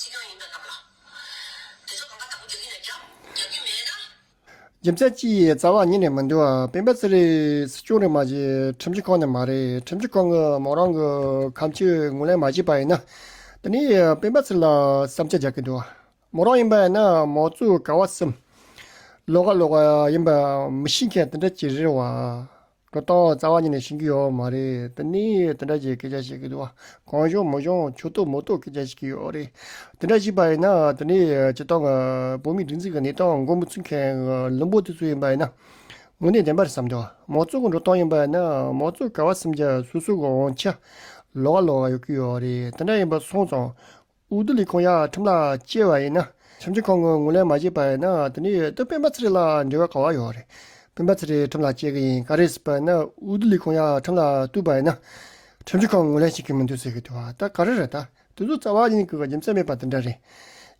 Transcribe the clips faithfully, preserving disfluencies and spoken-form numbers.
ཅི་གང་ཡིན་པའི་སྐབས་ལ། དེ་ཚོ་གང་ག་དང་པོ་རྒྱག་གི་ན་རྒྱབ། རྒྱག་གི་མེད་ན། རྒྱུ་མཚན་ཅི་ཡིས་རྩ་བ་ཉིད་ནས་མི་འདུག་ཨ། སྤེན་པ་ཚེ་རིང་སྲིད་སྐྱོང་རེད་མ་གཞི་ཁྲིམས་ཞིབ་ཁང་ནས་མ་རེད། ཁྲིམས་ཞིབ་ཁང་གིས་མོ་རང་གི་ཁ་མཆུ་ངོས་ལེན་མ་བྱས་པ་ཡིན་ན། དེ་ནས་སྤེན་པ་ཚེ་རིང་ལ་བསམ་འཆར་རྒྱག་གི་འདུག་ཨ། མོ་རང་ཡིན་པ་ཡིན་ན་མང་གཙོའི་ཀ་བ་གསུམ། ལོགས་ཀ་ལོགས་ཀ་ཡིན་པ་མི་ཤེས་མཁན་དེ་འདྲ་ཅིག་རེད་བ། འགྲོ་སྟངས་རྩ་བ་ཉིད་ནས་ཤེས་ཀྱི་ཡོད་མ་རེད། དེ་ནས་དེ་འདྲ་ཅིག་སྐད་ཆ་བཤད་ཀྱི་འདུག་བ། གང་བྱུང་མང་བྱུང་ཆོག་ཏོག་མོ་ཏོག་སྐད་ཆ་བཤད་ཀྱི་ཡོད་རེད། དེ་འདྲ་བཤད་པ་ཡིན་ན་དེ་ནས་སྤྱིར་བཏང་གི་བོད་མིའི་སྒྲིག་འཛུགས་ཀྱི་གནས་སྟངས་མགོ་མི་ཚོས་མཁན་གྱི་ལུང་པ་དེ་ཚོ་ཡིན་པ་ཡིན་ན། དངོས་གནས་བདེན་པ་རེད་བསམ་འདུག་བ། མང་གཙོ་གི་འགྲོ་སྟངས་ཡིན་པ་ཡིན་ན་མང་གཙོ་ཀ་བ་གསུམ་གྱི་སོ་སོ་གི་དབང་ཆ་ལོགས་ཀ་ལོགས་ཀ་ཡོད་ཀྱི་ཡོད་རེད། དེ་འདྲ་ཡིན་པ་སོང་ཙང་། འོས་བསྡུ་ལས་ཁུངས་ཡར་ཁྲིམས་ལ་བཅད་པ་ཡིན་ན། ཁྲིམས་ཞིབ་ཁང་གིས་ངོས་ལེན་མ་བྱས་པ་ཡིན་ན་དེ་ནས་ད་སྤེན་པ་ཚེ་རིང་ལ་འབྲེལ་བ་ག་བ་ཡོད་རེད། སྤེན་པ་ཚེ་རིང་ཁྲིམས་ལ་བཅད་ཀྱི་ཡིན་ག་རེ་ཟེར་བ་ཡིན་ན་འོས་བསྡུ་ལས་ཁུངས་ཡར་ཁྲིམས་ལ་གཏུགས་པ་ཡིན་ན། ཁྲིམས་ཞིབ་ཁང་གིས་ངོས་ལེན་བྱེད་ཀྱི་མི་འདུག་ཟེར་གྱི་འདུག་བ། ད་ག་རེ་རེད་ད། དེ་ཚོ་རྩ་བ་ཉིད་ཀྱི་རྒྱུ་མཚན་མེད་པ་དེ་འདྲ་རེད།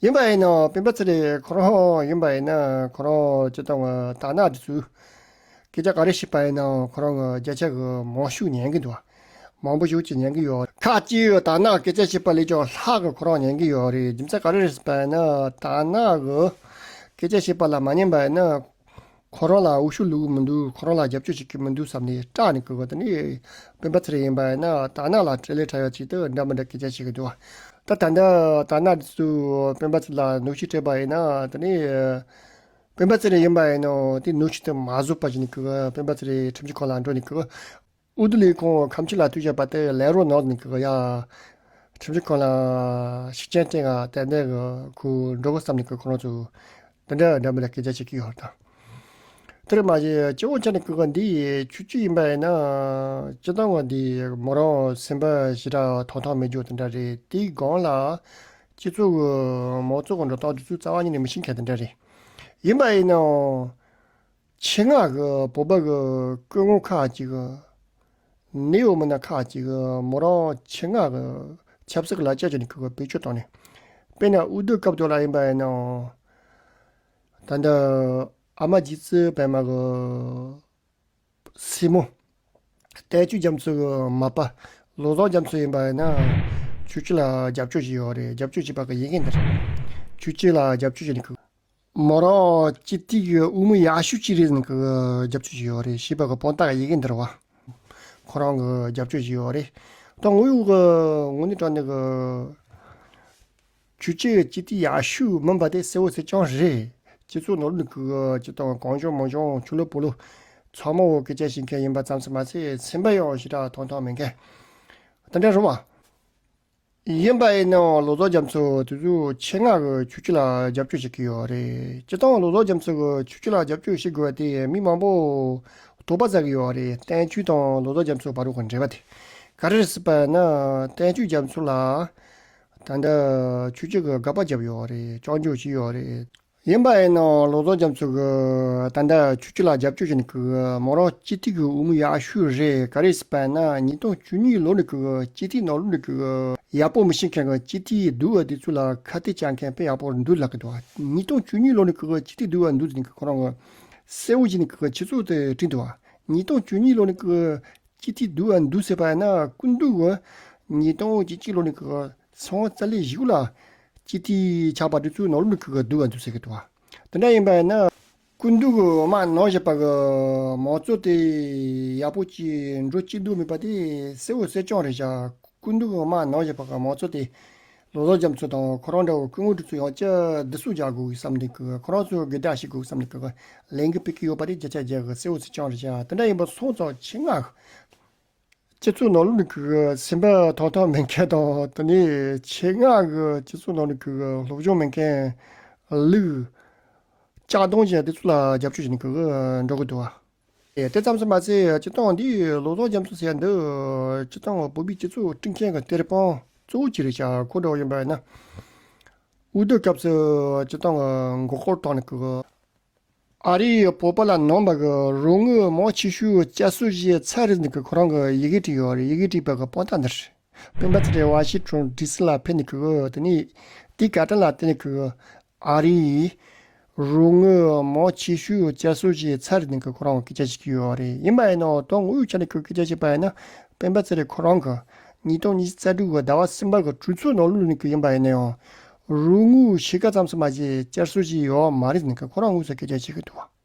ཡིན་པ་ཡིན་ནའང་སྤེན་པ་ཚེ་རིང་ཁོ་རང་ཡིན་པ་ཡིན་ན་ཁོ་རང་སྤྱིར་བཏང་གི་དར་ནག་དེ་ཚོས། སྐད་ཆ་ག་རེ་བཤད་པ་ཡིན་ནའང་ཁོ་རང་གི་བརྒྱ་ཆ་གི་མང་ཤོས་ཉན་གྱི་འདུག་མང་པོ་ཞིག་ཅིག་ཉན་གྱི་ཡོད། ཁ་ཅིག་དར་ནག་སྐད་ཆ་བཤད་པ་ལས་ཀྱང་ལྷག་གི་ཁོ་རང་ཉན་གྱི་ཡོད་རེད། རྒྱུ་མཚན་ག་རེ་རེད་ཟེར་བ་ཡིན་ན་དར་ནག་གི་སྐད་ཆ་བཤད་པ་ལ་མ་ཉན་པ་ཡིན་ན་ཁོ་རང་ལ་འོས་ཤོག་བླུག་གི་མི་འདུག་ཁོ་རང་ལ་རྒྱབ་སྐྱོར་བྱེད་ཀྱི་མི་འདུག་བསམ་ནས་སྐྲག་ནས་གི་གོ། དེ་ནས་སྤེན་པ་ཚེ་རིང་ཡིན་པ་ཡིན་ན་དར་ནག་ལ་དྲིན་ལན་འཕྲད་ཡག་ཅིག་ཏུ་འདྲ་མི་འདྲ་སྐད་ཆ་བཤད་གི་འདུག་ད་ད་ལྟ་དར་ནག་འདི་ཚོས་སྤེན་པ་ཚེ་རིང་ལ་གནོན་ཤུགས་སྤྲད་པ་ཡིན་ན་དེ་ནས། སྤེན་པ་ཚེ་རིང་ཡིན་པ་ཡིན་ནོ་དེ་གནོན་ཤུགས་དེ་མ་བཟོད་པ་ཞིག་ནི་གི་སྤེན་པ་ཚེ་རིང་ཁྲིམས་ཞིབ་ཁང་ལ་འགྲོ་ནི་གི། འོས་བསྡུ་ལས་ཁུངས་ཁ་མཆུ་ལ་གཏུགས་བཞག་པ་དེ་ལེན་རོགས་གནང་ནི་གི་ཡ། ཁྲིམས་ཞིབ་ཁང་ལ་ཤུགས་རྐྱེན་སྤྲད་ང་ཏན་ཏན་གི་ཁོ་འགྲོ་གི་བསམ་ནི་གི་ཁོ་རང་ཚོ་དེ་འདྲ་འདྲ་མི་འདྲ་སྐད་ཆ་བཤད་ཀྱི་ཡོད་ད། དེར་མ་ཞིག་སྤྱི་བོ་ཆ་ནི་གི་འདི་ཆུ་ཆུ་ཡིན་པ་ཡིན་ན་སྤྱི་བཏང་གི་འདི་མོ་རང་སེམས་པ་ཞེ་དྲག་ཐང་ཐང་མེད་རྒྱུ་དེ་འདྲ་རེད། དེའི་སྒང་ལ་སྤྱི་ཚོགས་གི་མང་གཙོ་གི་འགྲོ་སྟངས་དེ་ཚོ་རྩ་བ་ཉིད་ནས་མི་ཤེས་མཁན་དེ་འདྲ་རེད། ཡིན་པ་ཡིན་ནའང་། ཆེད་མངགས་ཀྱི་བོད་པ་གི་སྐུ་ངོ་ཁག་ཅིག་གི་ནེའུ་མི་སྣ་ཁག་ཅིག་གི་མོ་རང་ཆེད་མངགས་ཀྱི་ཆབ་སྲིད་ཀྱི་ལག་ཆ་ཅིག་ནས་ཁོ་བེད་སྤྱོད་བཏང་ནས། དཔེར་ན་འོས་བསྡུ་སྐབས་དེ་ལ་ཡིན་པ་ཡིན་ནའང་། ད་ལྟ་ཨ་མ་རྗེ་བཙུན་པད་མ་གི་སྲས་མོ། བསྟན་ཆོས་རྒྱ་མཚོ་གི་མ་པ། བློ་བཟང་རྒྱ་མཚོ་ཡིན་པ་ཡིན་ན། ཆོས་བརྒྱུད་ལ་རྒྱབ་སྐྱོར་བྱས་ཡོད་རེད། རྒྱབ་སྐྱོར་བྱས་པ་གི་ཡི་གེ་འདི་རེད། ཆོས་བརྒྱུད་ལ་རྒྱབ་སྐྱོར་བྱས་ནས་གི་མོ་རང་སྤྱི་འཐུས་ཀྱི་འོས་མི་ཡག་ཤོས་ཅིག་རེད་ཟེར་ནས་གི་རྒྱབ་སྐྱོར་བྱས་ཡོད་རེད་ཞེས་པ་གི་དཔང་རྟགས་ཡི་གེ་འདི་རེད་བ། ཁོ་རང་གི་རྒྱབ་སྐྱོར་བྱས་ཡོད་རེད། ད་དངོས་ཡོད་གི་དངོས་གནས་དྲང་གནས་གི་ཆོས་བརྒྱུད་སྤྱི་འཐུས་ཡག་ཤོས་མིན་པ་དེ་གསལ་བོ་གསལ་རྐྱང་རེད། སྤྱི་ཚོགས་ནང་ལོགས་ནས་གི་སྤྱི་དང་གང་བྱུང་མང་བྱུང་ཆོ་ལོ་པོ་ལོ་ཚང་མ་བོ་སྐད་ཆ་བཤད་མཁན་ཡིན་པ་ཙམ་ཟིག་མ་ཟད་སེམས་པ་ཡང་ཞེ་དྲག་ཐང་ཐང་མེད་མཁན་དེ་འདྲ་རེད་བ། ཡིན་པ་ཡིན་ནའང་བློ་བཟང་རྒྱ་མཚོ་དེ་ཚོ་ཆེད་མངགས་ཀྱི་ཆོས་བརྒྱུད་ལ་རྒྱབ་སྐྱོར་བྱེད་ཀྱི་ཡོད་རེད། སྤྱིར་བཏང་བློ་བཟང་རྒྱ་མཚོ་གི་ཆོས་བརྒྱུད་ལ་རྒྱབ་སྐྱོར་བྱེད་དགོས་པ་དེ་མི་མང་པོ་དོགས་པ་ཟ་གི་ཡོད་རེད། བསྟན་ཆོས་དང་བློ་བཟང་རྒྱ་མཚོ་བར་དུ་གི་འབྲེལ་བ་དེ་ག་རེ་རེད་ཟེར་བ་ན། བསྟན་ཆོས་རྒྱ་མཚོ་ལ་ད་ལྟ་ཆོས་བརྒྱུད་ཀྱི་དགག་པ་བརྒྱབ་ཡོད་རེད། སྐྱོན་བརྗོད་བྱས་ཡོད་རེད། ཡིན་པ་ཡིན་ནའང་བློ་བཟང་རྒྱ་མཚོ་གི་ད་ལྟ་ཆོས་བརྒྱུད་ལ་རྒྱབ་སྐྱོར་བྱས་ནས་གི་མོ་རང་སྤྱི་འཐུས་ཀྱི་འོས་མི་ཡག་ཤོས་རེད། ག་རེ་ཟེར་བ་ན་ཉིས་སྟོང་བཅུ་གཉིས་ལོ་ནས་གི་སྤྱི་འཐུས་ནང་ལོགས་ནས་གི་ཡག་པོ་མི་ཤེས་མཁན་གི་སྤྱི་འཐུས་སྡུག་པ་དེ་ཚོ་ལ་ཁ་གཏད་བཅག་མཁན་དཔེ་ཡག་པོ་འདུག་ལབ་གི་འདུག་ཉིས་སྟོང་བཅུ་གཉིས་ལོ་ནས་གི་སྤྱི་འཐུས་སྡུག་པ་འདུག་ཟེར་ནས་གི་ཁོ་རང་གི་གསལ་བོ་བྱས་ནས་གི་ཆུ་ཚོད་དེ་བྲིས་འདུག་ཉིས་སྟོང་བཅུ་གཉིས་ལོ་ནས་གི་སྤྱི་འཐུས་སྡུག་པ་འདུག་ཟེར་བ་ན་སྐུ་མདུན་གི་ཉིས་སྟོང་བཅུ་གཅིག་ལོ་ནས་གི་ཚེས་རྩ་ལས་གཞུག་ལ་སྤྱི་འཐུས་ཆགས་པ་དེ་ཚོའི་ནང་ལོགས་ནས་གི་སྡུག་པ་འདུག་ཟེར་གི་འདུག་དེ་འདྲ་ཡིན་པ་ཡིན་ན། སྐུ་མདུན་གྱིས་དམག་གནང་བཞིན་པ་གི་མང་གཙོ་དེ་ཡག་པོ་ཅིག་འགྲོ་ཅི་འདུག་མེད་པ་དེ་གསལ་བོ་གསལ་རྐྱང་རེད་བཞག་སྐུ་མདུན་གྱིས་དམག་གནང་བཞིན་པ་གི་མང་གཙོ་དེ་བློ་བཟང་རྒྱ་མཚོ་དང་ཁོ་རང་འདྲ་བོ་སྐུ་ངོ་དེ་ཚོ་ཡང་བསྐྱར་བསྡུ་གསོག་རྒྱག་དགོས་བསམ་ནས་གི་ཁོ་རང་ཚོ་དགོད་བྲ་བྱེད་དགོས་བསམ་ནས་གི་ལས་འགུལ་སྤེལ་གི་ཡོད་པ་དེ་བརྒྱ་ཆ་བརྒྱ་གི་གསལ་བོ་གསལ་རྐྱང་རེད་བཞག་དེ་འདྲ་ཡིན་པ་སོང་ཙང་ཆེད་མངགས། སྤྱི་ཚོགས་ནང་ལོགས་ནས་གི་སེམས་པ་ཐང་ཐང་མེད་མཁན་དང་དེ་ནས་ཆེད་མངགས་གི་སྤྱི་ཚོགས་ནང་ལོགས་ཀྱི་སློབ་སྦྱོང་མེད་མཁན་ལུག་ལྕགས་གདོང་ཅན་དེ་ཚོ་ལ་རྒྱབ་སྐྱོར་བྱེད་ནས་གི་འགྲོ་གི་འདུག་བ། དེ་ཙམ་དུ་མ་ཟད་སྤྱིར་བཏང་འདི་བློ་བཟང་རྒྱ་མཚོ་ཟེར་ཡ་འདི་སྤྱིར་བཏང་བོད་པའི་སྤྱི་ཚོགས་སྐྲུན་མཁན་གྱི་གཏེར་དཔོན་གཙོ་བོ་ཅིག་རེད་ཤག་ཁོ་འདྲ་བོ་ཡིན་པ་ཡིན་ན་འོས་བསྡུ་སྐབས་སུ་སྤྱིར་བཏང་གི་མགོ་སྐོར་བཏང་ནས་གི་ཨ་རིའི་བོད་པ་ལ་གནང་བ་གི་རོགས་དངུལ་མང་ཆེ་ཤོས་བསྐྱར་གསོ་བྱས་ཚར་རེད་ཟེར་ནས་གི་ཁོ་རང་གི་ཡི་གེ་བྲིས་ཡོད་རེད། ཡི་གེ་བྲིས་པ་གི་དཔང་རྟགས་འདི་རེད། སྤེན་པ་ཚེ་རིང་ཝ་ཤིང་ཊོན་ཌི་སི་ལ་ཕེབས་ནས་གི་དེ་ནས་དེའི་བཀའ་དྲིན་ལ་བརྟེན་ནས་གི་ཨ་རིའི་རོགས་དངུལ་མང་ཆེ་ཤོས་བསྐྱར་གསོ་བྱས་ཚར་རེད་ཟེར་ནས་གི་ཁོ་རང་གི་སྐད་ཆ་བཤད་ཀྱི་ཡོད་རེད། ཡིན་པ་ཡིན་ནའང་དོན་དངོས་ཡོད་ཆ་ནས་གི་སྐད་ཆ་བཤད་པ་ཡིན་ན་སྤེན་པ་ཚེ་རིང་ཁོ་རང་གི་ཉིས་སྟོང་ཉི་ཤུ་རྩ་དྲུག་གི་ཟླ་བ་གསུམ་པ་གི་གྲོས་ཚོགས་ནང་ལོགས་ནས་གི་ཡིན་པ་ཡིན་ན་ཡང་། རོགས་དངུལ་ཕྱེད་ཀ་ཙམ་ཞིག་མ་གཏོགས་བསྐྱར་གསོ་བྱས་ཡོད་མ་རེད་ཟེར་ནས་ཁོ་རང་དངོས་སུ་སྐད་ཆ་བཤད་ཀྱི་འདུག་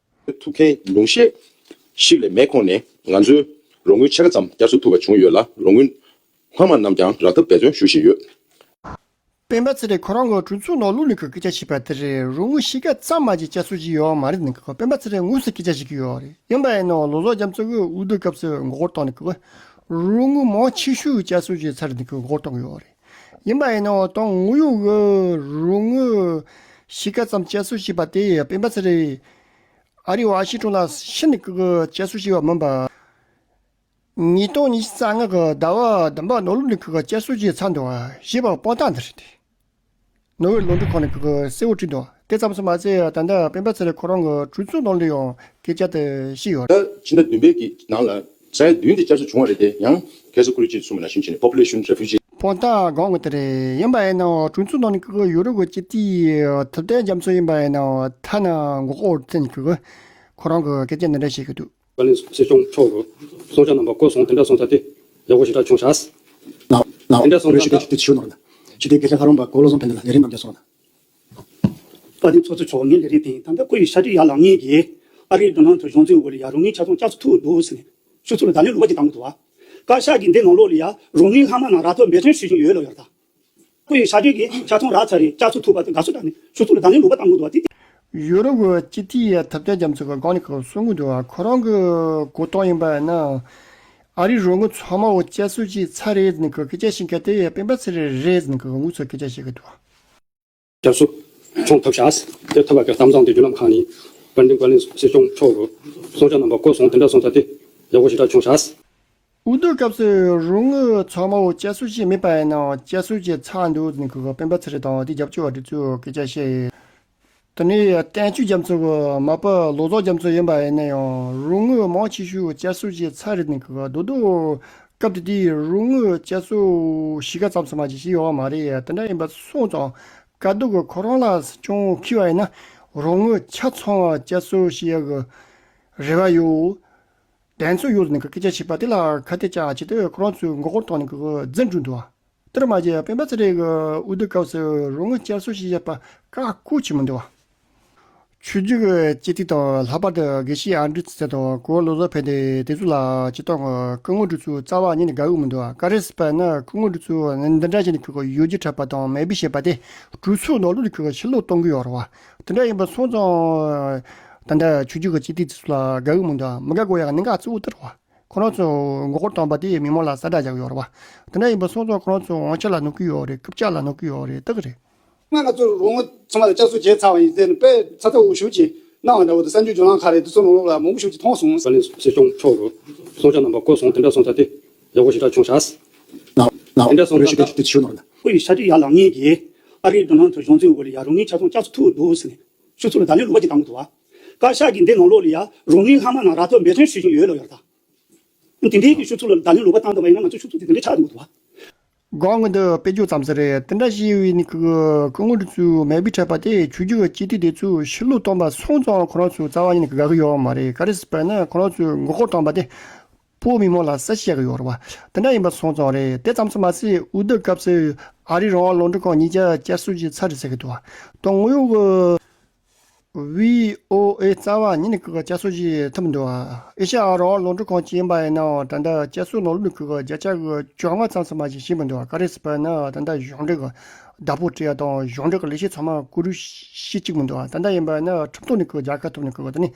བ། ཐུག་མཁན་ལུང་ཤེད་ཞིག་ལས་མེད་ཁོངས་ནས་ང་ཚོས་རོགས་དངུལ་ཕྱེད་ཀ་ཙམ་བསྐྱར་གསོ་ཐུབ་པ་བྱུང་ཡོད་ལ། རོགས་དངུལ་སྔ་མ་རྣམས་ཀྱང་རག་ཐབས་འབད་བརྩོན་ཞུ་བཞིན་ཡོད། སྤེན་པ་ཚེ་རིང་ཁོ་རང་གི་གྲོས་ཚོགས་ནང་ལོགས་ནས་ཁོས་སྐད་ཆ་བཤད་པ་དེ་རེད། རོགས་དངུལ་ཕྱེད་ཀ་ཙམ་མ་གཏོགས་བསྐྱར་གསོ་བྱས་ཡོད་མ་རེད་ཟེར་ནས་ཁོས་སྤེན་པ་ཚེ་རིང་དངོས་སུ་སྐད་ཆ་བཤད་ཀྱི་ཡོད་རེད། ཡིན་པ་ཡིན་ནའང་ལོ་ཙཱ་རྒྱ་མཚོ་གིས་འོས་བསྡུ་སྐབས་སུ་མགོ་སྐོར་བཏང་ནས་ཁོས་རོགས་དངུལ་མང་ཆེ་ཤོས་བསྐྱར་གསོ་བྱས་ཚར་ནས་ཁོས་མགོ་སྐོར་བཏང་གི་ཡོད་རེད། ཡིན་པ་ཡིན་ནའང་ད་དངོས་ཡོད་ཀྱི་རོགས་དངུལ་ཕྱེད་ཀ་ཙམ་བསྐྱར་གསོ་བྱས་པ་དེ་སྤེན་པ་ཚེ་རིང་ཨ་རིའི་ཝ་ཤིང་ཊོན་ལ་ཕྱིན་ནས་ཁོས་བསྐྱར་གསོ་བྱས་པ་མིན་པ། ཉིས་སྟོང་ཉི་ཤུ་རྩ་ལྔ་གི་ཟླ་བ་བདུན་པ་ནང་ལོགས་ནས་ཁོས་བསྐྱར་གསོ་བྱས་ཚར་འདུག་བ་ཞེས་པ་དཔང་རྟགས་འདི་རེད་དེ། ནོར་ཝེ་ལུང་འདྲེན་ཁང་ནས་ཁོས་གསལ་བོ་བྲིས་འདུག་དེ་ཙམ་ཞིག་མ་ཟད་ད་ལྟ་སྤེན་པ་ཚེ་རིང་ཁོ་རང་གི་གྲོས་ཚོགས་ནང་ལ་ཡང་སྐད་ཆ་དེ་བཤད་ཡོད་རེད། ད་ཕྱི་ཟླ་བདུན་པའི་གི་ནང་ལ་ཟླ་བདུན་དེ་བསྐྱར་གསོ་བྱུང་བ་རེད་དེ། ཡང་ཁ་སང་ཁོ་རང་གིས་གསུངས་པ་ནང་བཞིན་བྱས་ནས་པོ་པུ་ལེ་ཤན་རི་ཕུ་ཇི། དཔང་རྟགས་སྒང་གི་དེ་རེད། ཡིན་པ་ཡིན་ནའང་གྲོས་ཚོགས་ནང་ནས་ཁོས་ཡོ་རོབ་ཀྱི་སྤྱི་འཐུས་ཐུབ་བསྟན་རྒྱ་མཚོ་ཡིན་པ་ཡིན་ནའང་ཐ་ན་མགོ་སྐོར་བཏང་ནས་ཁོས་ཁོ་རང་གི་སྐད་ཆ་འདི་འདྲ་བཤད་ཀྱི་འདུག་བཀའ་བློན་སྲིད་སྐྱོང་མཆོག་གིས་གསུང་བྱ་རྣམ་པ་བཀོད་སོང་། དེ་འདྲ་སོང་ཙང་དེ་ཡག་པོ་ཞེ་དྲག་བྱུང་ཤག་ལགས་ལགས། དེ་འདྲ་སོང་ཙང་ད་ཞུ་དགོས་ཞུ་དགོས་ན། ཞུ་དགོས་སྐད་ཆ་ཁ་རོང་པ་གོ་ལོ་སོང་ཕན་ལ་ལས་རིམ་རྣམས་ཀྱང་སོང་ན། བཀའ་དྲིན་ཚོགས་གཙོ་མཆོག་ངའི་ལས་རིམ་དེ་ད་ལྟ་སྐུ་ཡི་ཕྱག་བྲིས་ཡར་ལངས་ངེས་ཀྱི་ཨ་རིའི་ཌོ་ནལ་ཊམ་གཞུང་འཛིན་འོག་ལ་ཡ་རོགས་དངུལ་ཆ་ཚང་བསྐྱར་གསོ་ཐུབ་འདུག་ཟེར་ནས་ཁྱོད་ཚོ་ལ་བརྡ་ལན་ལོག་པ་ཅིག་བཏང་གི་འདུག་བ། བཀའ་ཤག་གིས་འདི་ནང་ལོགས་ལ་ཡ་རོགས་དངུལ་སྔ་མ་ནང་རག་ཐབས་འབད་བརྩོན་ཞུ་བཞིན་ཡོད་ལབ་ཡོད་ད། སྐུ་ཡི་ཕྱག་བྲིས་ཀྱི་ཆ་ཚང་རག་ཚར་རེད། བསྐྱར་གསོ་ཐུབ་པ་དང་དགའ་བསུ་དྲག་ནས་ཁྱོད་ཚོ་ལ་བརྡ་ལན་ལོག་པ་བཏང་གི་འདུག་བ། དེ་ཡོ་རོབ་ཀྱི་སྤྱི་འཐུས་ཐུབ་བསྟན་རྒྱ་མཚོ་གིས་སྒང་ནས་ཁོས་གསུང་གི་འདུག་བ། ཁོ་རང་གི་གོ་སྟངས་ཡིན་པ་ཡིན་ན་ཨ་རིའི་རོགས་དངུལ་ཚང་མ་བོ་བསྐྱར་གསོ་བྱས་ཚར་རེད་ཟེར་ནས་ཁོས་སྐད་ཆ་བཤད་མཁན་དེ་སྤེན་པ་ཚེ་རིང་རེད་ཟེར་ནས་ཁོས་དངོས་སུ་སྐད་ཆ་བཤད་གི་འདུག་བ། བསྐྱར་གསོ་བྱུང་ཐུབ་ཤག་དེ་ཐུབ་པ་གི་གཏམ་བཟང་དེ་བརྒྱུད་ལམ་ཁག་ནས་དཔལ་ལྡན་བཀའ་བློན་སྲིད་སྐྱོང་མཆོག་གིས་གསུང་བྱ་རྣམ་པ་བཀོད་སོང་། དེ་འདྲ་སོང་ཙང་དེ་ཡག་པོ་ཞེ་དྲག་བྱུང་ཤག་འོས་བསྡུ་སྐབས་སུ་རོགས་དངུལ་ཚང་མ་བོ་བསྐྱར་གསོ་བྱས་མེད་པ་ཡིན་ནའང་བསྐྱར་གསོ་བྱས་ཚར་འདུག་ཟེར་ནས་ཁོས་སྤེན་པ་ཚེ་རིང་དང་དེའི་རྒྱབ་སྐྱོར་བ་དེ་ཚོས་སྐད་ཆ་བཤད་ཡོད། དེ་ནས་བསྟན་ཆོས་རྒྱ་མཚོ་གི་མ་པ་ལོ་ཙཱ་རྒྱ་མཚོ་ཡིན་པ་ཡིན་ན་ཡང་རོགས་དངུལ་མང་ཆེ་ཤོས་བསྐྱར་གསོ་བྱས་ཚར་རེད་ནས་ཁོས་རྡོག་རྡོག་སྐབས་དེ་དུས་རོགས་དངུལ་བསྐྱར་གསོ་ཕྱེད་ཀ་ཙམ་ཞིག་མ་གཏོགས་བྱས་ཡོད་མ་རེད། དེ་འདྲ་ཡིན་པ་སོང་ཙང་སྐབས་དེ་གི་ཁོ་རང་ལ་སྲིད་སྐྱོང་འཁེལ་བ་ཡིན་ན་རོགས་དངུལ་ཆ་ཚང་བ་བསྐྱར་གསོ་བྱེད་ཡག་གི་རེ་བ་ཡོད། གདེང་ཚོད་ཡོད་ཟེར་ནས་ཁོས་སྐད་ཆ་བཤད་པ་དེ་ལ་ཁ་གཏད་བཅག་ཆེད་དུ་ཁོ་རང་ཚོས་མགོ་སྐོར་བཏང་ནས་ཁོས་རྫུན་བསྒྲུགས་འདུག་དེར་མ་ཟད་སྤེན་པ་ཚེ་རིང་གིས་འོས་བསྡུ་སྐབས་སུ་རོགས་དངུལ་བསྐྱར་གསོ་བྱས་བཞག་པ་བཀག་འགོག་བྱས་མི་འདུག་ཆོས་བརྒྱུད་ཀྱི་སྤྱི་འཐུས་དང་ལྷག་པར་དུ་དགེ་བཤེས་ཨ་འབྲུག་ཚེ་དང་གོང་བོ་ལོ་ཙཱ་ཕན་བདེ་དེ་ཚོ་ལ་སྤྱིར་བཏང་གི་སྐུ་ངོ་འདི་ཚོ་རྩ་བ་ཉིད་ནས་དགའ་གི་མི་འདུག་ག་རེ་ཟེར་བ་ན་སྐུ་ངོ་འདི་ཚོ་འདི་འདྲ་བྱས་ནས་ཁོས་ཡོ་རྒྱུ་འཁྲབ་པ་དང་མེ་འབོད་བྱེད་པ་དེ་གྲོས་ཚོགས་ནང་ལོགས་ནས་ཁོས་ཕྱིར་ལོག་གཏོང་གི་ཡོད་རེད་བ། དེ་འདྲ་ཡིན་པ་སོང་ཙང་ད་ལྟ་ཆོས་བརྒྱུད་ཀྱི་སྤྱི་འཐུས་དེ་ཚོ་ལ་དགའ་གི་མི་འདུག་མི་དགའ་དགོས་ཡག་གནད་འགག་གཙོ་བོ་དེ་རེད་བ། ཁོ་རང་ཚོས་མགོ་སྐོར་བཏང་པ་དེས་མི་མང་ལ་ས་བསྒྲགས་རྒྱག་གི་ཡོད་རེད་བ། དེ་འདྲ་ཡིན་པ་སོང་ཙང་ཁོ་རང་ཚོ་དབང་ཆ་ལ་གནོད་ཀྱི་ཡོད་རེད། རྐུབ་བཀྱག་ལ་གནོད་ཀྱི་ཡོད་རེད། དེ་གི་རེད། སྔར་ང་ཚོས་རོགས་དངུལ་ཚང་མ་ལ་བསྐྱར་གསོ་བྱས་ཚར་བ་ཡིན་ཟེར་ནས་དཔེ་ཚ་ཚ་འུར་ཞིག་ཅིག་གནང་བ་འདྲ་བོ་དང་གསར་འགྱུར་བརྒྱུད་ལམ་ཁག་རེད། དེ་ཚོ་ནང་ལོགས་ལ་མང་པོ་ཞིག་ཅིག་མཐོང་སོང་། བཀའ་བློན་སྲིད་སྐྱོང་མཆོག་གིས་གསུང་བྱ་རྣམ་པ་བཀོད་སོང་། དེ་འདྲ་སོང་ཙང་དེ་ཡག་པོ་ཞེ་དྲག་བྱུང་ཤག་ལགས་ལགས། དེ་འདྲ་སོང་ཙང་ད་ཞུ་ནོར་ལ། སྐུ་ཡི་ཕྱག་བྲིས་ཡར་ལངས་ངེས་ཀྱི་ཨ་རིའི་ཌོ་ནལ་ཊམ་གཞུང་འཛིན་འོག་ལ་ཡ་རོགས་དངུལ་ཆ་ཚང་བསྐྱར་གསོ་ཐུབ་འདུག་ཟེར་ནས་ཁྱོད་ཚོ་ལ་བརྡ་ལན་ལོག་པ་ཅིག་བཏང་གི་འདུག་བ། བཀའ་ཤག་གིས་འདི་ནང་ལོགས་ལ་ཡ་རོགས་དངུལ་སྔ་མ་ནང་རག་ཐབས་འབད་བརྩོན་ཞུ་བཞིན་ཡོད་ལབ་ཡོད་ད། དེ་འདྲའི་གི་ཁྱོད་ཚོ་ལ་བརྡ་ལན་ལོག་པ་བཏང་ཐུབ་པ་ཡིན་ན་ང་ཚོ་ཁྱོད་ཚོ་དེ་དེ་འདྲའི་ཆགས་འདུག་འདུག་བ། སྒང་གི་འདི་དཔེ་བརྗོད་ཙམ་ཟིག་རེད། དེ་འདྲ་ཞིག་ཡིན་ནི་གི་སྐུ་ངོ་འདི་ཚོས་མེ་འབོད་འཁྲབ་པ་དེ་ཆོས་བརྒྱུད་ཀྱི་སྤྱི་འཐུས་དེ་ཚོས་ཕྱིར་ལོག་བཏང་པ་སོང་ཙང་ཁོ་རང་ཚོ་རྩ་བ་ཉིད་ནས་དགའ་གི་ཡོད་མ་རེད། ག་རེ་ཟེར་བ་ན་ཁོ་རང་ཚོས་མགོ་སྐོར་བཏང་པ་དེ་བོད་མི་མང་ལ་གསལ་བཤད་གི་ཡོད་རེད་བ། དེ་འདྲ་ཡིན་པ་སོང་ཙང་རེད། དེ་ཙམ་ཙམ་མ་ཟད་འོས་བསྡུ་སྐབས་སུ་ཨ་རིའི་རང་དབང་རླུང་འཕྲིན་ཁང་ཉིས་བརྒྱ་བསྐྱར་གསོ་བྱས་ཚར་རེད་ཟེར་གི་འདུག་བ། དོན་དངོས་ཡོད་གི་བྷི་ཨོ་ཨེ་རྩ་བ་ཉིད་ནས་ཁོ་ག་བསྐྱར་གསོ་བྱེད་ཐུབ་མི་འདུག་ཨེ་ཤ་ཡ་རང་དབང་རླུང་འཕྲིན་ཁང་གཅིག་ཡིན་པ་ཡིན་ནའང་ད་ལྟ་བསྐྱར་གསོ་ནང་ལོགས་ནས་ཁོ་ག་བརྒྱ་ཆ་གི་བཅོ་ལྔ་ཙམ་ཙམ་མ་ཞིག་བྱེད་མི་འདུག་ག་རེ་ཟེར་བ་ན་ད་ལྟ་གཞུང་འབྲེལ་གི་བདག་པོ་སྤྲད་ཡ་དང་གཞུང་འབྲེལ་གི་ལས་བྱེད་ཚང་མ་བཀོད་སྒྲིག་བྱེད་བཅུག་མི་འདུག་ད་ལྟ་ཡིན་པ་ཡིན་ན་ཁྲིམས་ཐོག་ནས་ཁོ་རྒྱལ་ཁ་ཐོབ་ནས་ཁོ་ག་དེ་ནས་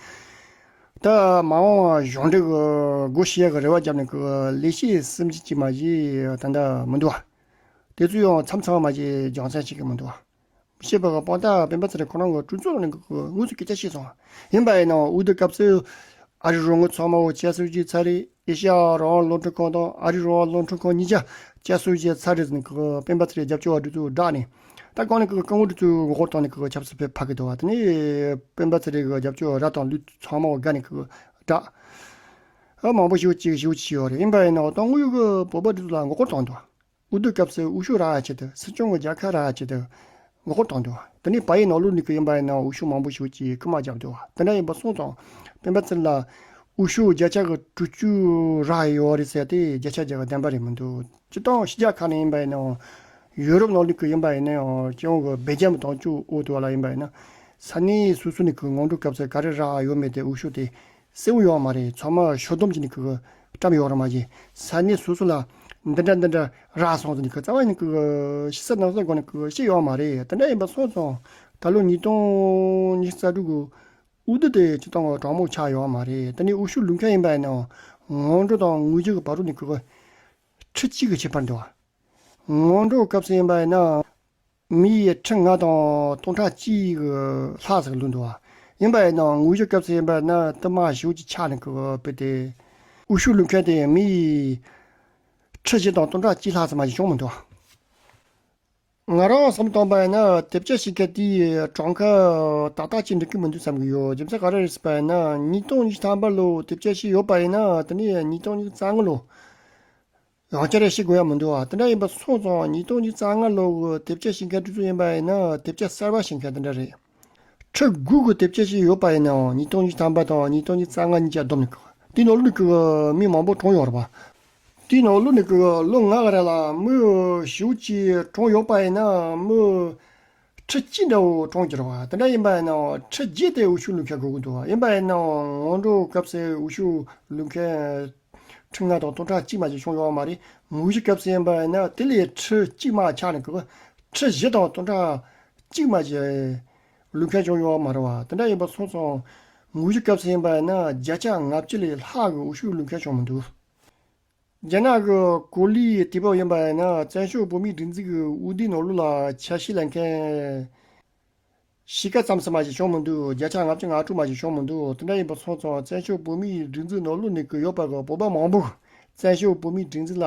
ད་མ་འོངས་གཞུང་འབྲེལ་གི་སྒོ་ཕྱེ་ཡ་གི་རེ་བ་བརྒྱབ་ནས་ཁོ་ག་ལས་བྱེད་སུམ་ཅུ་ཅིག་མ་ཞིག་ད་ལྟ་མི་འདུག་དེ་ཚོ་ཡང་མཚམས་མཚམས་མ་ཞིག་རྒྱང་སྲིང་བྱེད་ཀྱི་མི་འདུག་མི་ཤེས་པ་གི་དཔང་རྟགས་སྤེན་པ་ཚེ་རིང་ཁོ་རང་གི་གྲོས་ཚོགས་ནང་གི་དངོས་སུ་སྐད་ཆ་བཤད་སོང་། ཡིན་པ་ཡིན་ནའང་འོས་བསྡུ་སྐབས་སུ་ཨ་རིའི་རོགས་དངུལ་ཚང་མ་བོ་བསྐྱར་གསོ་བྱས་ཚར་རེད། ཨེ་ཤ་ཡ་རང་དབང་རླུང་འཕྲིན་ཁང་དང་ཨ་རིའི་རང་དབང་རླུང་འཕྲིན་ཁང་གཉིས་ཆ་བསྐྱར་གསོ་བྱས་ཚར་རེད་ཟེར་ནས་ཁོ་སྤེན་པ་ཚེ་རིང་རྒྱབ་སྐྱོར་བ་དེ་ཚོ་བསྒྲགས་ནས། ད་གང་ནས་ཁོ་སྐུ་ངོ་དེ་ཚོ་མགོ་སྐོར་བཏང་ནས་ཁོ་ཆབ་སྲིད་ཕེབས་ཕ་གི་འདུག་བ། དེ་ནས་སྤེན་པ་ཚེ་རིང་གི་རྒྱབ་སྐྱོར་ར་དང་ལུག་ཚང་མ་བོ་དགའ་ནས་ཁོ་བསྒྲགས། ཨ་མང་པོ་ཞེ་པོ་ཅིག་ཞེ་པོ་ཅིག་ཡོད་རེད། ཡིན་པ་ཡིན་ནའང་དོན་དངོས་ཡོད་གི་བོད་པ་དེ་ཚོ་ལ་མགོ་སྐོར་བཏང་འདུག་འོས་བསྡུ་སྐབས་སུ་འོས་ཤོག་རག་ཡ་ཆེད་དུ་སྲིད་སྐྱོང་གི་རྒྱལ་ཁ་རག་ཡ་ཆེད་དུ་མགོ་སྐོར་བཏང་འདུག་དེ་ནས་བལ་ཡུལ་ནང་ལོགས་ནས་ཀྱི་ཡིན་པ་ཡིན་ན་འོས་ཤོག་མང་པོ་ཞིག་ཅིག་རྐུ་མ་བརྒྱབ་འདུག་དེ་འདྲ་ཡིན་པ་སོང་ཙང་སྤེན་པ་ཚེ་རིང་ལ་འོས་ཤོག་བརྒྱ་ཆ་གི་དྲུག་ཅུ་རག་ཡོད་རེད་ཟེར་ཏེ་བརྒྱ་ཆ་བརྒྱ་གི་བདེན་པ་རེད་མི་འདུག་སྤྱིར་བཏང་ཕྱི་རྒྱལ་ཁག་ནས་ཡིན་པ་ཡིན་ནའང་ ཡུ་རོབ་ནང་ལུགས་ཀྱི་ཡིན་པ་ཡིན་ན་ཡང་སྤྱི་ཡོངས་ཀྱི་སྦེལ་ཇམ་དང་ཅུ་འོག་ཏུ་བ་ལ་ཡིན་པ་ཡིན་ན། ས་གནས་སོ་སོ་ནས་ཀྱི་སྔོན་འགྲོ་སྐབས་སུ་ག་རེ་རག་ཡོད་མེད་དེ་འོས་ཤོག་དེ་གསལ་པོ་ཡོད་མ་རེད། ཚང་མ་ཤོག་སྡོམ་གྱི་ནི་ཀྱི་བཀྲམ་ཡོད་རེད་མ་གཞི། ས་གནས་སོ་སོ་ལ་འདི་འདྲ་འདི་འདྲ་རག་སོང་ཟེར་ནས་ཀྱི་རྩ་བ་ནས་ཀྱི་ཕྱི་གསལ་ནང་གསལ་སྒོ་ནས་ཀྱི་བཤད་ཡོད་མ་རེད། དེ་འདྲ་ཡིན་པ་སོང་ཙང་ད་ལོ་ཉིས་སྟོང་ཉི་ཤུ་རྩ་དྲུག་གི་འོས་བསྡུ་དེ་སྤྱི་བཏང་གི་གྲང་མོ་ཆགས་ཡོད་མ་རེད། དེ་ནས་འོས་ཤོག་བླུག་མཁན་ཡིན་པ་ཡིན་ནའང་སྔོན་འགྲོ་དང་དངོས་གཞི་གི་བར་དུ་ནས་ཀྱི་ཁྲི་གཅིག་གི་ཁྱད་པར་འདུག་བ། སྔོན་འགྲོ་སྐབས་སུ་ཡིན་པ་ཡིན་ན། མི་ཡི་ཁྲི་ལྔ་དང་སྟོང་ཕྲག་གཅིག་གི་ལྷག་ཙམ་ལུས་འདུག་བ། ཡིན་པ་ཡིན་ནའང་དངོས་གཞི་སྐབས་སུ་ཡིན་པ་ཡིན་ན་དུ་མ་ཞེ་པོ་ཅིག་ཆག་ནས་ཀྱི་བུད་དེ། འོས་ཤོག་བླུག་མཁན་དེ་མི་ཡི་ཁྲི་བཞི་དང་སྟོང་ཕྲག་གཅིག་ལྷག་ཙམ་མ་ཞིག་བྱུང་མི་འདུག་བ། ང་རང་བསམ་བཏང་པ་ཡིན་ན་དེབ་སྐྱེལ་བྱེད་མཁན་དེའི་གྲངས་ཀ་ཏག་ཏག་ཅིག་འགྲིག་གི་མི་འདུག་བསམ་གྱི་ཡོད། རྒྱུ་མཚན་ག་རེ་རེད་ཟེར་བ་ཡིན་ན་ཉིས་སྟོང་ཉི་ཤུ་ཐམ་པ་ལོ་དེབ་སྐྱེལ་བྱས་ཡོད་པ་ཡིན་ན་དེ་ནས་ཉིས་སྟོང་ཉི་ཤུ་རྩ་ལྔ་ལོ། ཡང་བསྐྱར་རེ་ཤེས་དགོས་ཡ་མི་འདུག་བ། དེ་འདྲ་ཡིན་པ་སོང་ཙང་ཉིས་སྟོང་ཉི་ཤུ་རྩ་ལྔ་ལོ་གི་དེབ་སྐྱེལ་བྱེད་མཁན་དེ་ཚོ་ཡིན་པ་ཡིན་ན་དེབ་སྐྱེལ་གསར་པ་བྱེད་མཁན་དེ་འདྲ་རེད། ཁྲི་དགུ་གི་དེབ་སྐྱེལ་བྱས་ཡོད་པ་ཡིན་ནའང་ཉིས་སྟོང་ཉི་ཤུ་ཐམ་པ་དང་ཉིས་སྟོང་ཉི་ཤུ་རྩ་ལྔ་གཉིས་ཀ་བསྡོམས་ནས་གི་དེའི་ནང་ལོགས་ནས་གི་མི་མང་པོ་གྲོངས་ཡོད་རེད་པ། དེའི་ནང་ལོགས་ནས་གི་ལོ་ལྔ་གི་རིང་ལ་མི་ཞེ་པོ་ཅིག་གྲོངས་ཡོད་པ་ཡིན་ན་མི་ཁྲི་གཅིག་འདྲ་བོ་གྲོངས་ཀྱི་རེད་བ། དེ་འདྲ་ཡིན་པ་ཡིན་ནའང་ཁྲི་བརྒྱད་དེ་འོས་ཤོག་བླུག་མཁན་དགོས་ཀྱི་འདུག་བ། ཡིན་པ་ཡིན་ནའང་སྔོན་འགྲོ་སྐབས་སུ་འོས་ཤོག་བླུག་མཁན་ཁྲི་ལྔ་དང་སྟོང་ཕྲག་གཅིག་མ་ཞིག་བྱུང་ཡོད་མ་རེད། དངོས་གཞི་སྐབས་སུ་ཡིན་པ་ཡིན་ན་དེ་ལས་ཁྲི་གཅིག་མ་ཆག་ནས་གི་ཁྲི་བཞི་དང་སྟོང་ཕྲག་གཅིག་མ་ཞིག་བླུག་མཁན་བྱུང་ཡོད་མ་རེད་བ། དེ་འདྲ་ཡིན་པ་སོང་ཙང་དངོས་གཞི་སྐབས་སུ་ཡིན་པ་ཡིན་ན་བརྒྱ་ཆ་ལྔ་བཅུ་ལས་ལྷག་གི་འོས་ཤོག་བླུག་མཁན་བྱུང་མི་འདུག། རྒྱ་ནག་གི་གོ་ལའི་དུས་བབ་ཡིན་པ་ཡིན་ན་བཙན་བྱོལ་བོད་མིའི་སྒྲིག་འཛུགས་ཀྱི་འོས་བསྡུའི་ནང་ལོགས་ལ་ཆ་ཤས་ལེན་མཁན་གཞིས་ཀ་ཙམ་ཙམ་མ་ཞིག་བྱུང་མི་འདུག། བརྒྱ་ཆ་ལྔ་བཅུ་ང་དྲུག་མ་ཞིག་བྱུང་མི་འདུག། དེ་འདྲ་ཡིན་པ་སོང་ཙང་བཙན་བྱོལ་བོད་མིའི་སྒྲིག་འཛུགས་ནང་ལོགས་ནས་ཀྱི་ཡོད་པ་གི་བོད་པ་མང་པོ་བཙན་བྱོལ་བོད་མིའི་སྒྲིག་འཛུགས་ལ་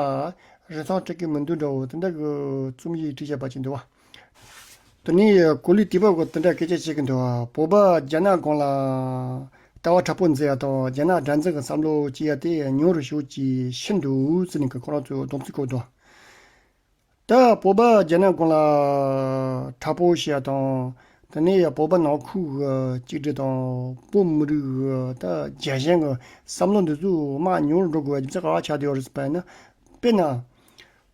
རིན་ཐང་སྤྲད་ཀྱི་མི་འདུག་འདྲ་བོ་དེ་འདྲ་གི་རྩོམ་ཡིག་བྲིས་བཞག་པ་ཅིག་འདུག་བ། དེ་ནས་གོ་ལའི་དུས་བབ་ཀྱིས་དེ་འདྲ་སྐད་ཆ་བཤད་ཀྱི་འདུག་བ། བོད་པ་རྒྱ་ནག་སྒང་ལ་ལྟ་བ་དྲག་པོ་འཛིན་ཡ་དང་རྒྱ་ནག་དགྲར་འཛིན་གྱི་བསམ་བློ་སྐྱེ་ཡ་དེ་ཉུང་རུ་ཞེ་པོ་ཅིག་ཕྱིན་འདུག་ཟེར་ནས་ཀྱི་ཁོ་རང་ཚོས་སྡོམ་རྩིས་བཀོད་འདུག། ད་བོད་པ་རྒྱ་ནག་སྒང་ལ་དྲག་པོ་བཤད་ཡ་དང་དེ་ནས་ཡ་བོད་པ་ནང་ཁུལ་གྱི་གཅིག་སྒྲིལ་དང་བོད་མི་རིགས་ཀྱི་ད་རྒྱལ་ཞེན་གྱི་བསམ་བློ་འདི་ཚོ་མར་ཉུང་རུ་འགྲོ་དགོས་པའི་རྒྱུ་མཚན་ག་པར་ཆགས་བསྡད་ཡོད་རེད་ཟེར་བ་ཡིན་ན། དཔེར་ན།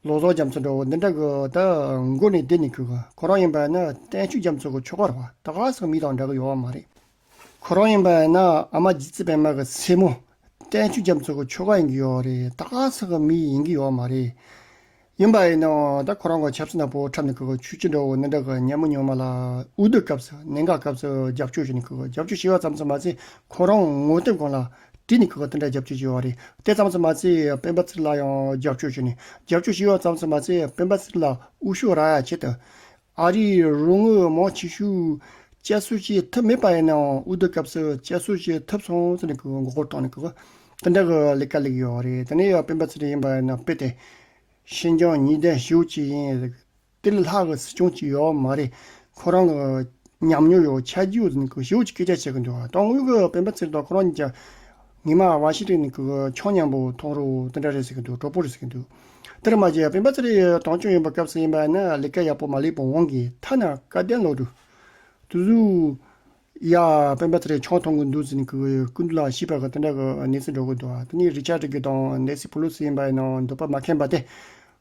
ལོ་ཙཱ་རྒྱ་མཚོ་འདྲ་བོ་འདི་འདྲ་གི་ད་མགོ་ནས་བསྡད་ནས་ཁུ་གི་ཁོ་རང་ཡིན་པ་ན་བསྟན་ཆོས་རྒྱ་མཚོ་གི་ཁྱོ་ག་རེད་བ། ད་ག་སེ་མི་དང་འདྲ་གི་ཡོད་བ་མ་རེད། ཁོ་རང་ཡིན་པ་ན་ཨ་མ་རྗེ་བཙུན་པད་མ་གི་སྲས་མོ་བསྟན་ཆོས་རྒྱ་མཚོ་གི་ཁྱོ་ག་ཡིན་གི་ཡོད་རེད། ད་ག་སེ་གི་མི་ཡིན་གི་ཡོད་མ་རེད། ཡིན་པ་ཡིན་ནའང་ད་ཁོ་རང་གི་ཆབ་སྲིད་ནག་པོ་འཁྲབ་ནས་ཁུ་གི་ཆོས་བརྒྱུད་འདྲ་བོ་འདི་འདྲ་གི་ཉམས་མི་ཉམས་མ་ལ་འོས་བསྡུ་སྐབས་སུ་གནད་འགག་སྐབས་སུ་རྒྱབ་སྐྱོར་བྱས་ནས་ཁུ་གི་རྒྱབ་སྐྱོར་བྱས་པ་ཙམ་ཙམ་མ་ཟད་ཁོ་རང་ངོ་དེབ་སྒང་ལ། དེ་ནི་ཁོ་ག་དེ་འདྲ་རྒྱབ་སྐྱོར་བྱས་པ་རེད། དེ་ཙམ་ཙམ་མ་ཟད་སྤེན་པ་ཚེ་རིང་ལ་ཡང་རྒྱབ་སྐྱོར་བྱས་ནས་རྒྱབ་སྐྱོར་བྱས་པ་ཙམ་ཙམ་མ་ཟད་སྤེན་པ་ཚེ་རིང་ལ་འོས་ཤོག་རག་ཡ་ཆེད་དུ་ཨ་རིའི་རོགས་དངུལ་མང་ཆེ་ཤོས་བསྐྱར་གསོ་བྱེད་ཐུབ་མེད་པ་ཡིན་ནའང་འོས་བསྡུ་སྐབས་སུ་བསྐྱར་གསོ་བྱེད་ཐུབ་སོང་ཟེར་ནས་ཁོ་མགོ་སྐོར་བཏང་ནས་ཁོ་དེ་འདྲ་གི་ལས་ཀ་ལས་ཀྱི་ཡོད་རེད། དེ་ནས་ཡང་སྤེན་པ་ཚེ་རིང་ཡིན་པ་ཡིན་ན་དཔེ་དེ་ཤིན་ཅང་ཉེས་ལྡན་ཞེ་པོ་ཅིག་ཡིན། དེ་ལས་ལྷག་གི་སྲིད་སྐྱོང་ཅིག་ཡོད་མ་རེད། ཁོ་རང་གི་ཉམས་མྱོང་ཡོད་ཆ་རྒྱུས་ཡོད་ནི་གི་ཞེ་པོ་ཅིག་སྐད་ཆ་བཤད་གི་འདུག། དོན་དངོས་གི་སྤེན་པ་ཚེ་རིང་དང་ཁོ་རང་གཉིས་ཀྱི་ཉི་མ་ཝ་ཤིང་ཊོན་ནས་གི་ཆང་མཉམ་པོ་འཐུང་རོགས་དེ་འདྲ་རེད་ཟེར་གི་འདུག། གྲོགས་པོ་རེད་ཟེར་གི་འདུག། དེར་མ་ཟད་སྤེན་པ་ཚེ་རིང་དོན་གཅོད་ཡིན་པ་སྐབས་སུ་ཡིན་པ་ན་ལས་ཀ་ཡག་པོ་མ་ལས་པའི་དབང་གིས་ཐ་ན་སྐལ་ལྡན་བློ་གྲོས་དེ་ཚོ་ཡ་སྤེན་པ་ཚེ་རིང་ཆང་འཐུང་གི་འདུག་ཟེར་ནས་གི་སྐུ་མདུན་ལ་ཞུས་པ་གི་དེ་འདྲ་གི་གནས་ཚུལ་འགྲོ་གི་འདུག། དེ་ནས་རི་ཅར་ཌི་གི་དང་ནེན་སི་པེ་ལོ་སི་ཡིན་པ་ཡིན་ནའང་འདོད་པ་མ་ཁེངས་པ་དེ།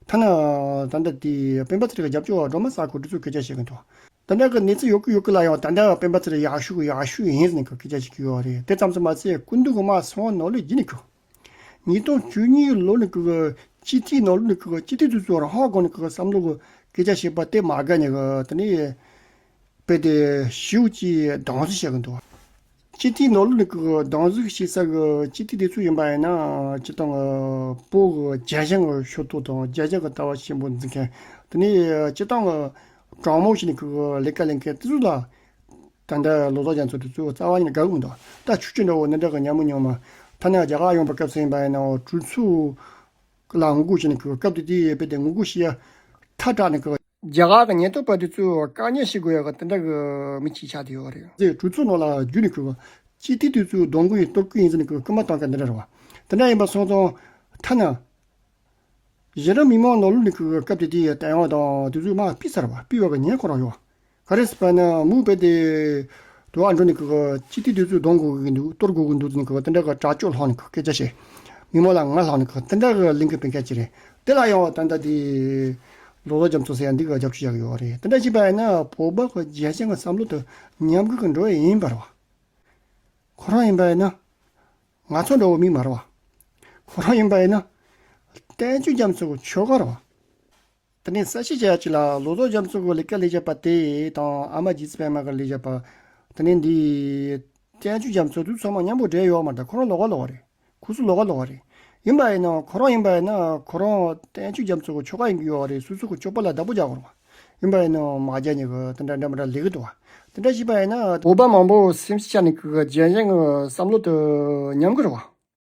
ཐ་ན་ད་ལྟ་དེ་སྤེན་པ་ཚེ་རིང་གི་རྒྱབ་སྐྱོར་བ་སྒྲོལ་མ་ས་ཁོ་དེ་ཚོས་སྐད་ཆ་བཤད་གི་འདུག། ད་ལྟ་གི་གནས་ཚུལ་ཡོད་གི་ཡོད་གི་ལ་ཡང་ད་ལྟ་སྤེན་པ་ཚེ་རིང་ཡག་ཤོས་ཡག་ཤོས་ཡིན་ཟེར་ནས་གི་སྐད་ཆ་བཤད་གི་ཡོད་རེད། དེ་ཙམ་ཙམ་མ་ཟད་སྐུ་མདུན་གི་མ་སོང་བ་ནོར་ལས་བརྒྱུད་ནས་གི་ཉིས་སྟོང་བཅུ་གཉིས་ལོ་ནས་གི་སྤྱི་འཐུས་ནོར་ལས་ནས་གི་སྤྱི་འཐུས་དེ་ཚོ་རང་ཧ་གོ་ནས་གི་བསམ་བློ་གི་སྐད་ཆ་བཤད་པ་དེ་མ་དགའ་ནས་གི་དེ་ནས། དཔེ་དེ་ཞེ་པོ་ཅིག་སྡང་ཟུག་བྱེད་ཀྱི་འདུག། སྤྱི་འཐུས་ནང་ལོགས་ནས་ཀྱི་སྡང་ཟུག་བྱེད་ས་གི་སྤྱི་འཐུས་དེ་ཚོ་ཡིན་པ་ཡིན་ན་སྤྱིར་བཏང་གི་བོད་ཀྱི་རྒྱལ་ཞེན་གྱི་ཤོད་སྟོབས་དང་རྒྱལ་ཞེན་གྱི་ལྟ་བ་ཆེན་པོ་འཛིན་མཁན། དེ་ནས་སྤྱིར་བཏང་གི་དྲང་མོ་བྱས་ནས་ཀྱི་ལས་ཀ་ལས་མཁན་དེ་ཚོ་ལ་ད་ལྟ་ལོ་ཙཱ་རྒྱ་མཚོ་དེ་ཚོ་རྩ་བ་ཉིད་ནས་དགའ་གི་མི་འདུག། ད་ཆོས་སྐྱོང་འདྲ་བོ་འདི་འདྲ་གི་ཉམས་མྱོང་མ་ཐ་ན་རྒྱ་གར་ཡོང་པའི་སྐབས་སུ་ཡིན་པ་ཡིན་ན་གྲོས་ཚོགས་ལ་ངོ་རྒོལ་བྱས་ནས་ཀྱི་སྐབས་དེ་དུས་དཔེ་དེ་ངོ་རྒོལ་བྱེད་ཡ་ཐལ་དྲགས་ནས་ཀྱི། རྒྱ་གར་གྱི་ཉེན་རྟོག་པ་དེ་ཚོས་བཀག་ཉར་བྱེད་དགོས་ཡག་གི་དེ་འདྲ་གི་མི་གཅིག་ཆགས་བསྡད་ཡོད་རེད། དེ་གྲོས་ཚོགས་ནང་ལ་བརྒྱུད་ནས་ཁུར་བ། སྤྱི་འཐུས་དེ་ཚོས་གདོང་གུ་ཡི་གཏོར་སྐུ་ཡིན་ཟེར་ནས་ཀྱི་སྐུལ་མ་བཏང་མཁན་འདི་འདྲ་རེད་བ། དེ་འདྲ་ཡིན་པ་སོང་ཙང་ཐ་ན། གཞི་རིམ་མི་མང་ནང་ལོགས་ནས་ཀྱི་སྐབས་དེ་དུས་བསྟན་དབང་དང་དེ་ཚོས་མར་ཕུད་ཚར་བ། ཕུད་པ་གི་ཉེན་ཁོ་རང་ཡོད། ག་རེ་ཟེར་བ་ན་མུ་བེ་དེ་དུ་བ་འགྲོ་ནས་ཀྱི་སྤྱི་འཐུས་དེ་ཚོས་གདོང་དགོས་ཀྱི་འདུག། གཏོར་དགོས་ཀྱི་འདུག་ཟེར་ནས་ཀྱི་དེ་འདྲ་གི་དྲག་སྤྱོད་ལྷག་ནས་ཀྱི་སྐད་ཆ་བཤད། མི་མང་ལ་ངར་ལྷག་ནས་ཀྱི་དེ་འདྲ་གི་ལས་འགུལ་སྤེལ་མཁན་ཅིག་རེད། དེ་ལ་ཡང་ད་ལྟ་དེ་ ལོ་ཙཱ་རྒྱ་མཚོ་ཟེར་ཡ་འདི་གི་རྒྱབ་སྐྱོར་བྱ་གི་ཡོད་རེད། དེ་འདྲ་བྱས་པ་ཡིན་ན་བོད་པ་གི་རྒྱལ་ཞེན་གི་བསམ་བློ་དེ་ཉམས་རྒུད་གི་འགྲོ་ཡ་ཡིན་པ་རེད་བ། ཁོ་རང་ཡིན་པ་ཡིན་ན་ང་ཚོ་འདྲ་བོ་མིག་མ་རེད་བ། ཁོ་རང་ཡིན་པ་ཡིན་ན་བསྟན་ཆོས་རྒྱ་མཚོ་གི་ཆོལ་ཁ་རེད་བ། དེ་ནས་གསལ་བཤད་བྱས་ཡ་ཅིག་ལ་ལོ་ཙཱ་རྒྱ་མཚོ་གི་ལས་ཀ་ལས་བྱེད་པ་དེ་དང་ཨ་མ་རྗེ་བཙུན་པད་མ་གི་ལས་བྱེད་པ། དེ་ནས་འདི་བསྟན་ཆོས་རྒྱ་མཚོ་དུས་ཚང་མ་མཉམ་པོ་འབྲེལ་ཡོད་མ་རེད། ཁོ་རང་ལོགས་ཀ་ལོགས་ཀ་རེད། ཁོ་ཚོ་ལོགས་ཀ་ལོགས་ཀ་རེད། ཡིན་པ་ཡིན་ན་ཁོ་རང་ཡིན་པ་ཡིན་ན་ཁོ་རང་བསྟན་ཆོས་རྒྱ་མཚོ་གི་ཆོལ་ཁ་ཡིན་གྱི་ཡོད་རེད། སོ་སོ་གི་སྤྱོད་པ་ལ་བདག་པོ་རྒྱག་དགོས་རེད་བ། ཡིན་པ་ཡིན་ན་མ་རྒྱག་ནི་གི་དེ་འདྲ་འདྲ་མི་འདྲ་ལས་གི་འདུག་བ། དེ་འདྲ་བྱས་པ་ཡིན་ན་བོད་པ་མང་པོ་སེམས་ཤ་ནི་གི་རྒྱལ་ཞེན་གི་བསམ་བློ་དེ་ཉམས་གི་རེད་བ།